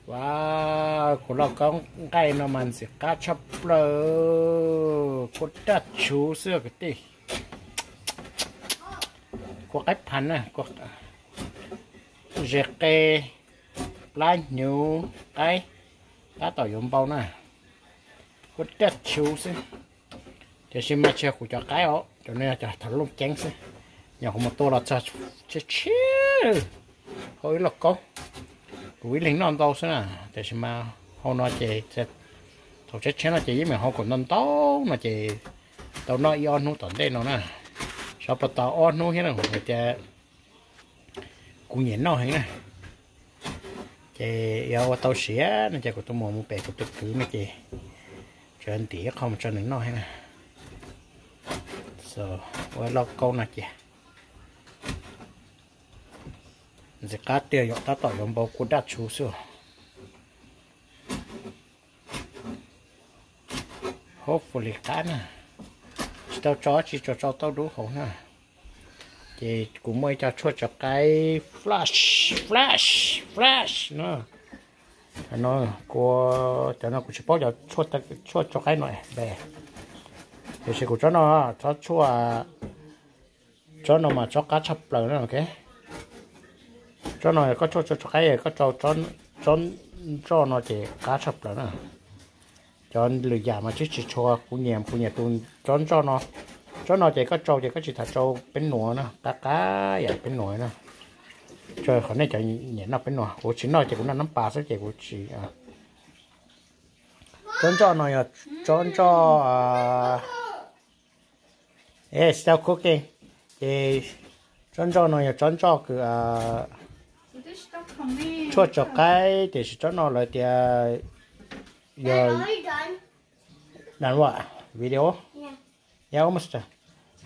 Wow, kuv lauj kaub nqaij no mas ntxim qab tshaj plaws, kua daj tshuv xwb kwv tij. Kua qaib phav na, zes qe, plab hnyuv, qaib, tab tom yuav npau na. Kua daj tshuv xwb. Tiam sis mas tsis yog kuv cov qaib os, cov no yog cov thaum looj ceeb xwb. Nyuam qhuav mus tua los txog tshiab tshiab, hau ib lauj kaub. Kuv ib leeg noj ntau xwb na, tiam sis mas hau no ces thaum tshiab tshiab no ces yeej meem hau kom ntau ntau no ces tau noj ib ob hnub tom ntej no na. Xyov puas tau ob hnub thiab na, hais tias kuv nyiam noj heev na. Ces yog ua tau siav no ces kuv tus muam mus pem kuv tus kwv no ces tsuas ntim ib qho mus tso nws noj thiab na. Ua lauj kaub no ces ntxim qab tiag, yog tab tom yuav npau kua daj tshuv xwb. Hopefully qab na, tsis tau tso tsis tso tsau tauj dub hauv na. Ces kuv muaj ib co tshuaj tso qaib fresh, fresh, fresh no. No, kua, cov no kuv tsis paub cov tshuaj tso qaib no, tiam sis kuv tsob no, tsob tshuaj, tsob no mas tsob qab tshaj plaws na, ok. Tsob no koj tshuaj tso qaib koj tso tsob ntsoj no ces qab tshaj plaws na. Cov lwm yam mas tsis tshua, kuv nyiam, kuv nyiam tus tsob ntsoj no. Tsob no ces koj tsau ces koj tsis tas tsau peb nuav na, qab qab yam peb nuav na. Tso qhov nej cov nyiam noj peb nuav, kuv tsis noj ces kuv noj nab pas xwb ces kuv tsis. Tsob ntsoj no yog tsob ntsoj It's still cooking. Ces tsob ntsoj no yog tsob ntsoj kws tshuaj tso qaib, tiam sis tsob no lawv tias yog done what? Video? Yeah, almost done.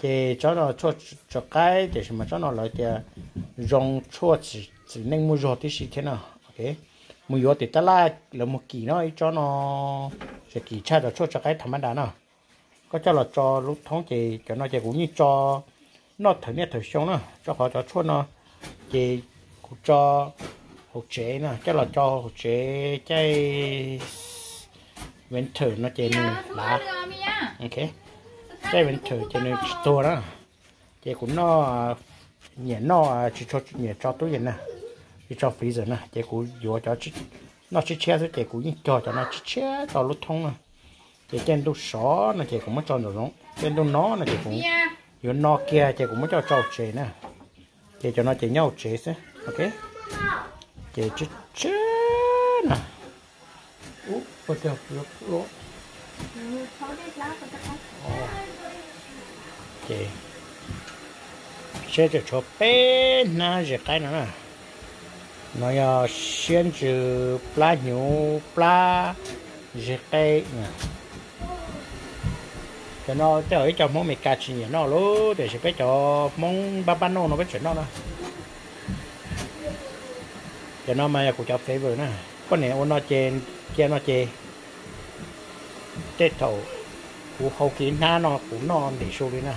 Ces tsob no tshuaj tso qaib, tiam sis mas tsob no lawv tias zoo tshuaj txiv neej muaj zog tib si thiab no. Mus yuav tim tab laj lawv mus kim no ib tsob no, tseem kim tshaj cov tshuaj tso qaib tham ma das no. Koj coj los tso lub thoob ces cov no ces kuv yeej tso noj thawm niaj thawm xyoo na, rau qhov cov tshuaj no ces kuv tso hauv tsev na, coj los tso hauv tsev caij winter no ces nws lav, caij winter ces nws tsis tuag na. Ces kuv noj, nyiam noj tsis tshua nyiam tso tub yees na, tsis tso freezer na, ces kuv yuav cov noj tshiab tshiab xwb ces kuv yeej cog cov no tshiab tshiab rau lub thoob na. Ces caij ntuj sov no ces kuv muab tso ntawm zoov, caij ntuj no no ces kuv yuav no kiag ces kuv muab coj tso hauv tsev na. Ces cov no ces nyob hauv tsev xwb, ok. Ces tshiab tshiab na. Ces seb tseem tshuav peb hnab zes qaib no na. No yog siab ntsws, plab hnyuv, plab zes qe. Cov no tej zaum ib co Hmoob Amelikas tsis nyiam noj lawm, tiam sis peb cov Hmoob npab npab noj no peb tseem noj na. Cov no mas yog kuv cov favorite na. Poj niam ua no ces, cia no ces tej thaum kuv hau kiag hnab no kuv noj ntim su li na.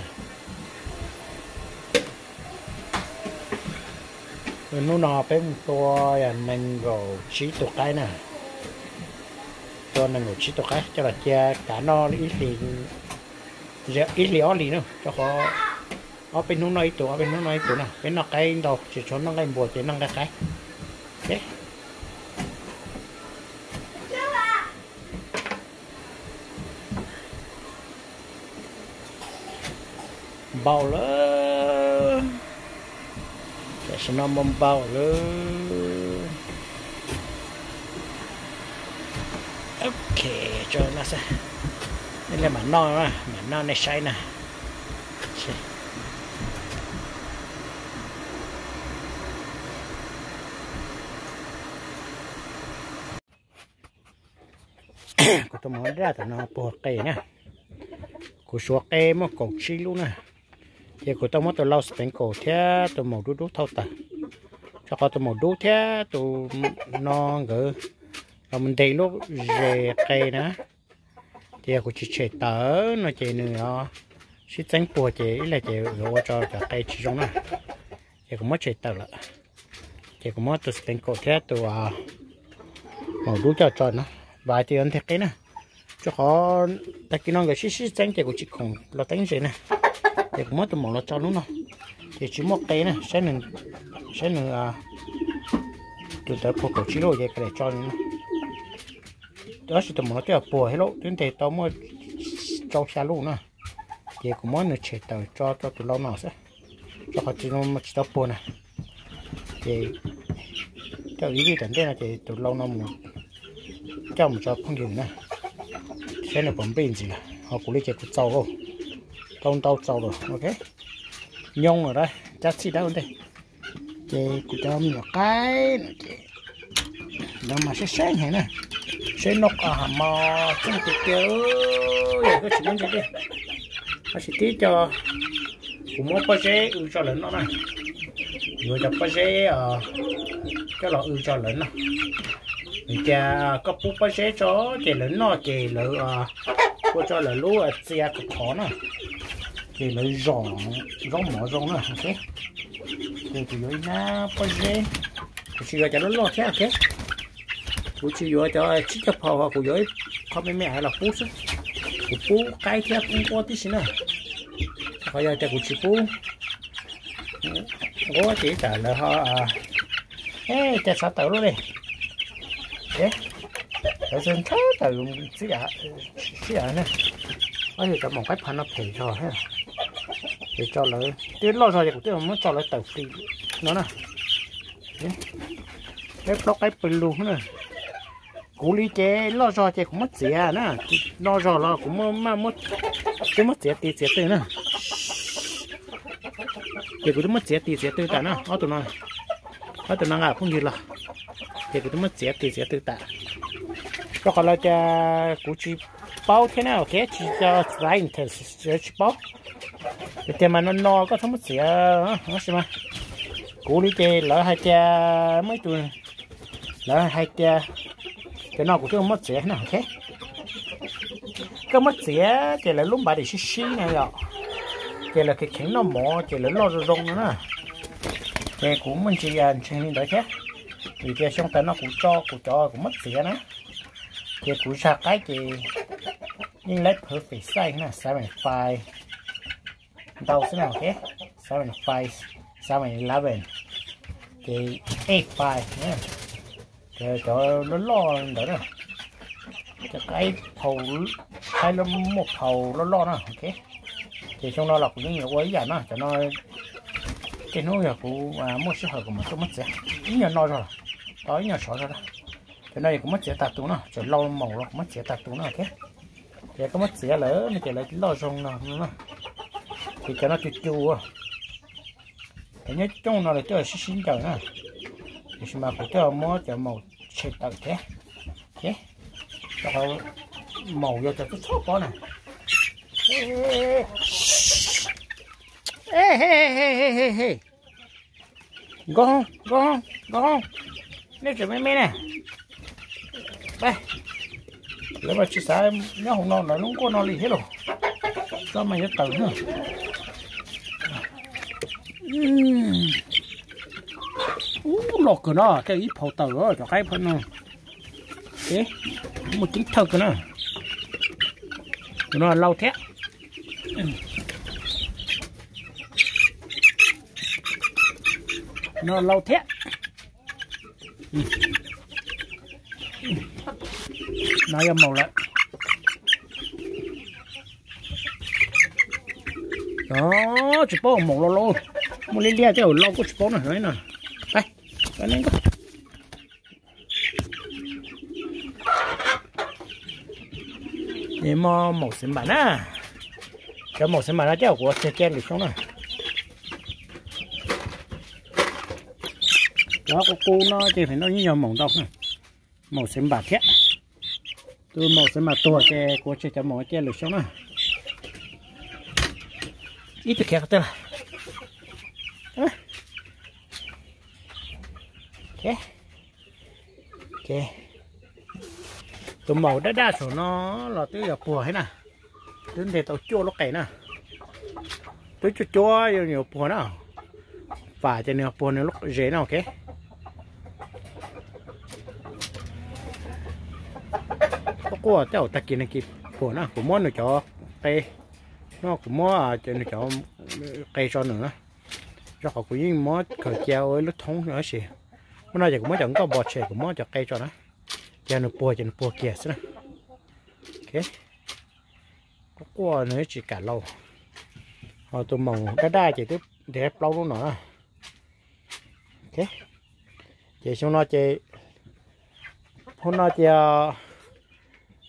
Hnub no peb mus tua nees nkaum tsib tus qaib na. Tua nees nkaum tsib tus qaib coj los cia kav noj ib hlis ob hlis na, rau qhov ob peb hnub noj ib tug, ob peb hnub noj ib tug na. Peb noj qaib ntau, tsis tshua noj nqaij npua ces noj nqaij qaib. Npau lawm. Tam sim no npau npau lawm. Ok, tso no xwb. Nej li mam noj, mam noj nej saib na. Kuv tus maum daj tam no puag qe na. Kuv suav qe muaj kaum tsib lub na. Ces kuv tau muab tus lau sprinkle thiab tus maum dub dub thauj tawm. Rau qhov tus maum dub thiab tus no nkawd los mus ntes lub zes qe na. Ces yog kuv tsis tshem tawm no ces nws sib txeeb puag ces ib leeg ces yuav ua rau cov qe tsis zoo na. Ces kuv muab tshem tawm lawm. Ces kuv muab tus sprinkle thiab tus Maum dub coj tso no, vam tias yuav nteg qe na. Rau qhov tag kis no nkawd sib sib txeeb ces kuv tsis khoom los teeb ze na, ces kuv muab tus maum los tso lub no, ces tsis muaj qe na. Saib nws, tus ntawd puag kaum tsib lub ces kav liam tso li no. Tab sis tus maum no twb yog puag thiab lauj, twb nteg tau muaj rau xya lub na. Ces kuv muab nws tshem tawm tso rau tus lau no xwb, rau qhov tsis tau puag na. Ces coj ib vij tom ntej no ces tus lau no mus coj mus tso phooj ywg na, saib nws puas nplij ntxiv lawm. Ho kuv li ces kuv txaus lauj, tau ntau txaus lawm, ok. Nyoo lawm, cab txhij dawb ua ntej. Ces kuv cov me nyuam qaib no ces lawv mas sab sab heev na, seb noj qos ham mos txeej tiag tiag, yog koj tsis muab ntse tiag. Tab sis tib co kuv muab pob zeb w tso lawv noj na, yuav cov pob zeb coj los w tso lawv noj. Vim tias koj pub pob zeb tso ces lawv noj ces lawv ua tso lawv lub txia khov khov na, ces lawv zom zaub mov zoo na, ok. Ces kuv yuav ib hnab pob zeb, kuv tsis yuav cov loj loj thiab, ok. Kuv tsis yuav cov tsib caug phaus, kuv yuav ib qho me me los pub xwb. Kuv pub qaib thiab pub nquab tib si na. Qhov yog tias kuv tsis pub nquab ces ib tsam lawv ho, e, cas xav tawm lub li. Lawv ntshaw tawm sib av na. Ob yog cov maum qaib phav no phem zog thiab. Ces tso lawv twb loj zog ces kuv twb muab tso lawv tawm plis no na. Peb plaub qaib pw lug na. Kuv li ces loj zog ces kuv muab txiav na, no zog los kuv muab, twb muab txiav tis txiav tw na. Ces kuv twb muab txiav tis txiav tw tas na, ob tug no, ob tug no nqa phooj ywg los, ces kuv twb muab txiav tis txiav tw tas. Rau qhov lawv tias kuv tsis paub thiab na, ok, tsis, scientist tsis paub. Tias mas no no koj txhob muab txiav, tab sis mas kuv li ces lawv hais tias muaj ib tug, lawv hais tias, cov no kuv twb muab txiav na, ok. Koj muab txiav ces lawv lub npav dim sib sib na yom, ces lawv kheev kheev noj mov ces lawv loj zoo zoo no na. Ces kuv muaj ntsis ntseeg li ntawd thiab, vim tias xyoo tas no kuv tso kuv cov kuv muab txiav na, ces kuv zaj qaib ces yeej lawv perfect size na, seven five ntau xwb na, ok, seven five, seven eleven, ces eight five, cov loj loj ntawd na, cov qaib phau, qaib muaj phau loj loj na, ok. Ces xyoo no los kuv yeej yuav ua ib yam no, cov no tej hnub yog kuv muaj sij hawm kuv mam tuaj muab txiav, ib nyuag no zog, tau ib nyuag sov zog. Cov no yog kuv muab txiav tag tus no, cov lau maum los kuv muab txiav tag tus no, ok. Ces koj muab txiav lawm no ces lawv loj zoo no, ces cov no cus cus, cov nyob coob no lawv twb sib sib ncaws na, tiam sis mas kuv twb muab cov maum tshem tawm thiab, ok. Rau qhov maum yog cov txhob txhob pob na. Nkauj, nkauj, nkauj, nej tseem me me na. Lawv mas tsis xav nyob hauv no lawv lub nkuaj no li thiab los, tso mas yuav tawm na. Ub, loj kawg no, tej ib phau tawm cov qaib phau no. Muaj ceeb thawj kawg na. Tus no lau thiab. No lau thiab. No yog maum lawm. Tsis paub maum lau lau, muaj liab liab thiab, lau kuj tsis paub na. Muaj maum xeev npam na. Cov maum xeev npam no coj kuv tseg cia lwm xyoo na. Cov qus qus no ces pem no yeej yog maum ntau, maum xeev npam thiab. Tus maum xeev npam tuag ces kuv tseg cov maum cia lwm xyoo na. Ib tug khiav qhov twg lawm? Tus maum daj daj saum no los twb yuav puag thiab na. Twb nteg tau cuaj lub qe na. Twb cuaj cuaj yuav puag na. Fam ces nws puag nws lub zes na, ok. quaj tej zaum tag kis nag kis puag na kuv muab nws cov qe, no kuv muab nws cov qe tso nws na, rau qhov kuv yeej muab khaws cia ua ib lub thoob no tab sis, hnub no ces kuv muab cov nkauj npog tshem kuv muab cov qe tso na, ces nws puag ces nws puag kiag xwb na. Quaj quaj nws tsis kam laus. Ho tus maum daj daj ces twb ntes plaub lub no na. Ces xyoo no ces, hnub no ces,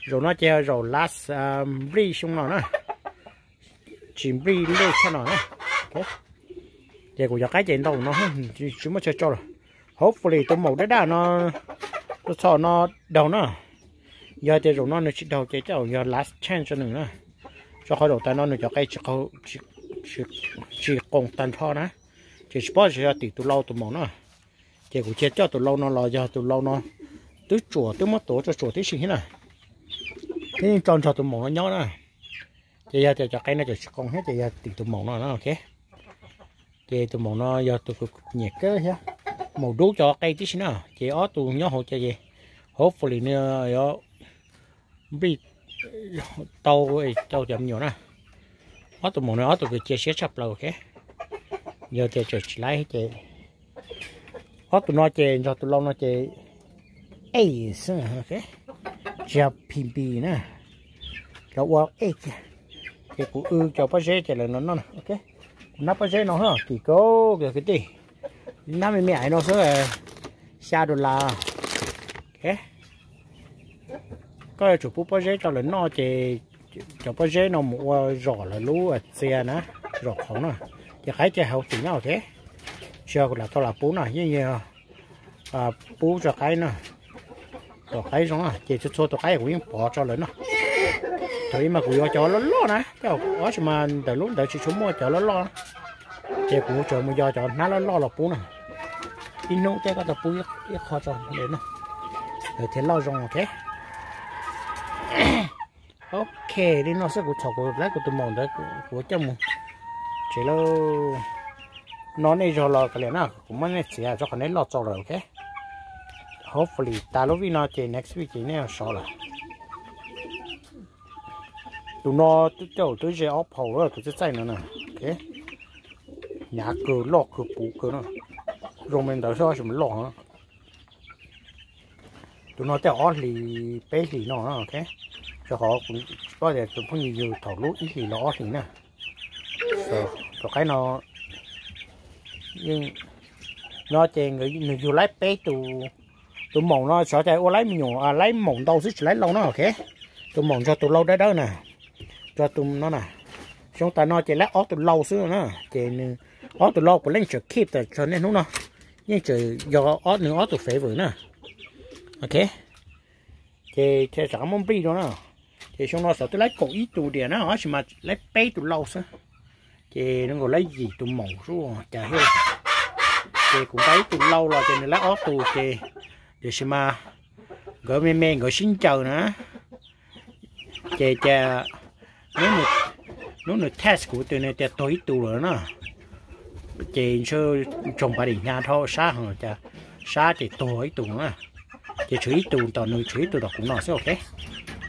zaum no ces zaum last nplij xyoo no na, tsis nplij lej tshaj no na. Ces kuv cov qaib ces ntau no, tsis muaj chaw tso lawm. Hopefully tus maum daj daj no, tus txho no daug na. Yog tias zaum no nws tsis daug ces tej zaum yog last chance rau nws na, rau qhov zaum tas no nws cov qe tsis qoos tag nrho na, ces tsis paub xyov yog tim tus lau tus maum na. Ces kuv cia coj tus lau no los yog tus lau no twb tsuam twb muab tuav tso tsuam tib si thiab na, thiab yeej tso nrog tus maum no nyob na. Ces yog tias cov qe no tseem tsis qoos thiab ces yog tim tus maum no na, ok. Ces tus maum no yog tus kuv nyiam kawg thiab, maum dub cov qe tib si na, ces ob tug nyob hauv ces hopefully nws yuav nplij tau, tau cov me nyuam na. Ob tug maum no ob tug kws cia siab tshaj plaws, ok. Yog tias tseem tsis laib ces ob tug no ces nrog tus lau no ces ej xwb, tsis yog phi npis na, cov ua ej kiag. Ces kuv w cov pob zeb ces lawv no noj, ok. Kuv nab pob zeb no kim kaub kwv tij, nab me me ais no xwb, xya dollar. Koj yuav tsum pub pob zeb rau lawv noj ces cov pob zeb no mus ua zom lawv lub txia na, zom qhauv na. Ces qaib ces hauv tim na, ok. Tsis yog kuv lam tau lam pub na, yeej yog pub rau qaib na, tom qaib zoo na. Ces txhua txhua tus qaib kuv yeej pov rau lawv noj. Thaum ub mas kuv yuav cov loj loj na, tej zaum ob tsis mas ntawm lub ntawd tsis tshua muaj cov loj loj, ces kuv tsuas mus yog cov hnab loj loj los pub na. Ib hnub tej koj tau pub ib qho rau lawv noj, lawv thiaj loj zoo, ok. Ok, li no xwb kuv txhom kuv lab kuv tus maum ntawd kuv coj mus tsev lauj. No nej zog los kav liam na, kuv muab nej txiav rau qhov neb loj txaus lawm, ok. Hopefully tas lub week no ces next week ces nej sov lawm. Tus no tej zaum twb ze ob phaus lawm, tus txaij txaij no na, ok. Hnyav kawg loj kawg puv kawg na, zoo me ntawd xwb tab sis mas loj na. Tus no tej zaum ob hlis peb hlis no, ok. Rau qhov kuv tsis paub tias tus phooj ywg yug thaum lub ib hlis los ob hlis na. Tus qaib no, no ces nws yug laib peb tus, tus maum no xyov cas ua laib me nyuam, laib maum ntau xwb tsis laib lau na, ok. Tus maum nrog tus lau dawb dawb na, nrog tus no na. Xyoo tas no ces laib ob tus lau xwb na, ces nws ob tus lau puav leej tseem keep tas txog niaj hnub no, yeej tseem yog nws ob tus favor na, ok. Ces thiaj rov qab muab nplij rau na. Ces xyoo no xyov twb laib kaum ib tus diam na, tab sis mas laib peb tus lau xwb. Ces nws nkaus laib yim tus maum xwb cas thiab. Ces kuv nqa ib tus lau los ces nws laib ob tus ces, tiam sis mas nkawd me me nkawd sib ncaws na. Ces cas hnub nws test kuv tus nws tias tuag ib tus lawm na. Ces ntshe tsoog pas dim hnyav dhau sab heev cas, sab ces tuag ib tus na. Ces tshuav ib tus tom nws, tshuav ib tus tom kuv no xwb, ok.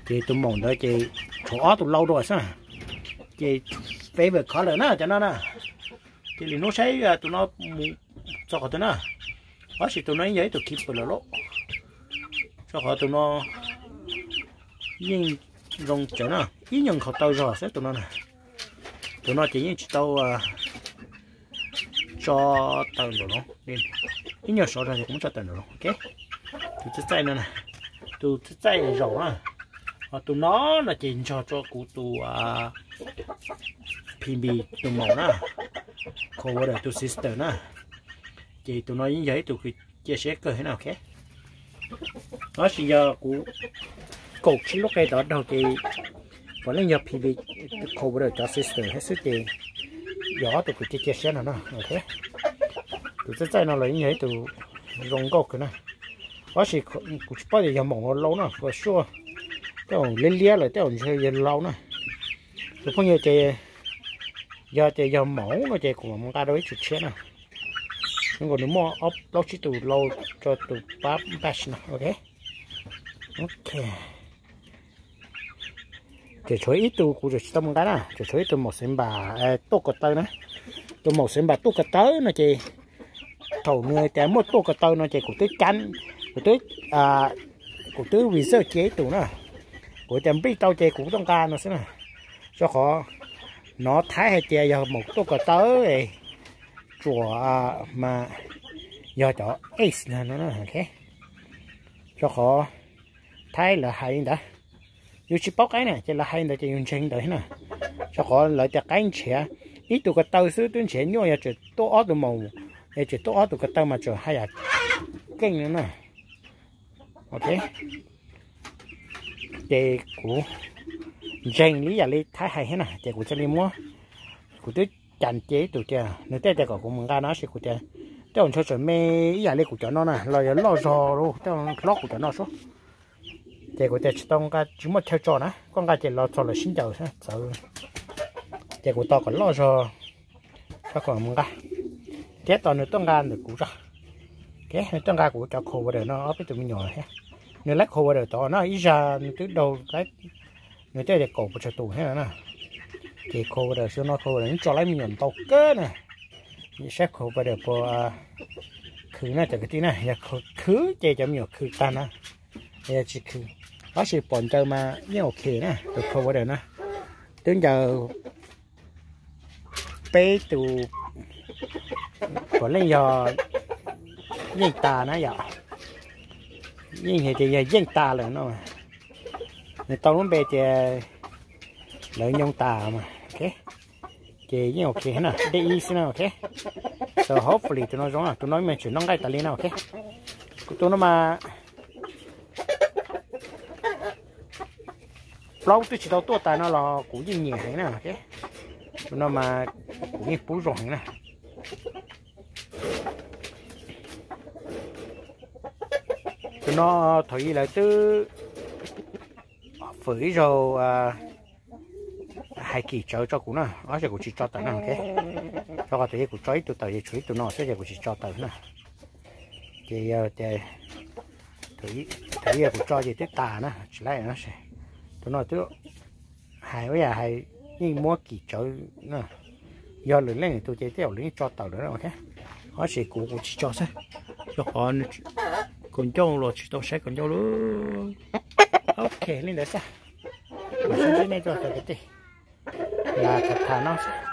Ces tus maum ntawd ces tshuav ob tus lau dua xwb. Ces favor color na cov no na. Cia li hnub saib tus no mus txog qhov twg na. Tab sis tus no yeej yog ib tug keeper lawm lauj. Rau qhov tus no yeej zoo tsawv na, ib nyuag nkhaus taw zog xwb tus no na. Tus no ces yeej tsis tau tso tawm nraum no, ib nyuag sov zog ces kuv muab tso tawm nraum no, ok. Tus txaij txaij no na, tus txaij txaij zaum na. Ho tus no no ces nrog rau kuv tus P B tus maum na, Cold Water tus sister na. Ces tus no yeej yog ib tug kws cia siab kawg thiab na, ok. Tab sis yog kuv kaum tsib lub qe tod daug ces puav leej yog P B Cold Water cov sister thiab xwb ces yog ob tug kws cia cia siab no na, ok. Tus txaij txaij no los yeej yog ib tug zoo nkauj kawg na. Tab sis kuv tsis paub tias yog maum los lau na, for sure tej zaum liab liab lawm tej zaum ntshe yog lau na. Tus phooj ywg ces yog tias yog maum no ces kuv mam nqa rau ib tug tshiab na. Zoo nkaus nws muaj ob plaub tsib tus lau rau tus pab batch no, ok. Ok. Ces tshuav ib tug kuv tseem tsis tau mus nqa na, tseem tshuav ib tug maum xeev npam tuaj ko taw na. Tus maum xeev npam tuaj ko taw no ces thaum nws tias muaj tuaj ko taw no ces kuv twb cab, kuv twb, kuv twb reserve cia ib tug na. Kuv tias nplij tau ces kuv tuaj nqa no xwb na. Rau qhov hnov Thaib hais tias yog maum tuaj ko taw tsuas mas yog cov ace no. Rau qhov Thaib lawv hais li ntawd, yus tsis paub qaib na ces lawv hais li ntawd ces yus ntseeg li ntawd thiab na. Rau qhov lawv tias qaib nrhiav ib tug ko taw xwb twb nrhiav nyuaj, yog tseem tuaj ob tug maum, yog tseem tuaj ob tug ko taw mas tseem haj yam keej no na. Ok, ces kuv ntseeg li ib yam li Thaib hais thiab na ces kuv thiaj li muab, kuv twb cas cia ib tug tiag, nws thiaj tias kom kuv mus nqa no tab sis kuv tias tej zaum ntshe tseem me ib yam li kuv cov no na los yog loj zog li tej hlob kuv cov no sub. Ces kuv tias tsis tau nqa, tsis muaj chaw tso na, koj nqa ces los txog lawv sib ncaws xwb txawv. Ces kuv tos kom loj zog, kom mus nqa, thiab tos nws tuaj nqa ntawm kuv tso. Ok, nws tuaj nqa kuv cov cold water no ob peb tus me nyuam thiab. Nws laib cold water tod no ib zag nws twb daug, nws twb tias kaum pes tsawg tus thiab na. Ces cold water xwb no cold water nws tso laib me nyuam ntau kawg na. Saib cold water puas khwv na cov kwv tij na, yog khwv ces cov me nyuam khwv tag na, yog tsis khwv, tab sis pom ncaws mas yeej ok na. Tus cold water na twb ncaws peb tus, puav leej yog yeej tas na yom, yeej hais tias yog yeej tas lawm no. Nws tau lub npe tias lawv nyoo tas mas ok, ces yeej ok na, dej ib xwb na. Ok, so hopefully tus no zoo, tus no mas tseem noj nqaij tas li na. Ok, kuv tus no mas plaub twb tsis tau tuaj tas no los kuv yeej nyiam heev na. Ok, tus no mas kuv yeej pub zoo heev na. Tus no thaum ub lawv twb fwm ib zaug hais kim tsawv tso kuv na, tab sis kuv tsis tso tawm na. Ok, rau qhov tias kuv tso ib tug tawm ces tshuav ib tug no xwb ces kuv tsis tso tawm na. Ces yog tias thaum ub kuv tso ces twb tas na, tsis laib no. Tus no twb hais ua yam hais yeej muab kim tsawv na, yog lwm leej lwm tus ces tej zaum lawv yeej tso tawm lawm na. Ok, tab sis kuv kuv tsis tso xwb, rau qhov kaus ncauj los tsis tau saib kaus ncauj lawm. Ok, li ntawd xwb, kuv sib ntsib nej txog txog kwv tij, lam tham tham no xwb.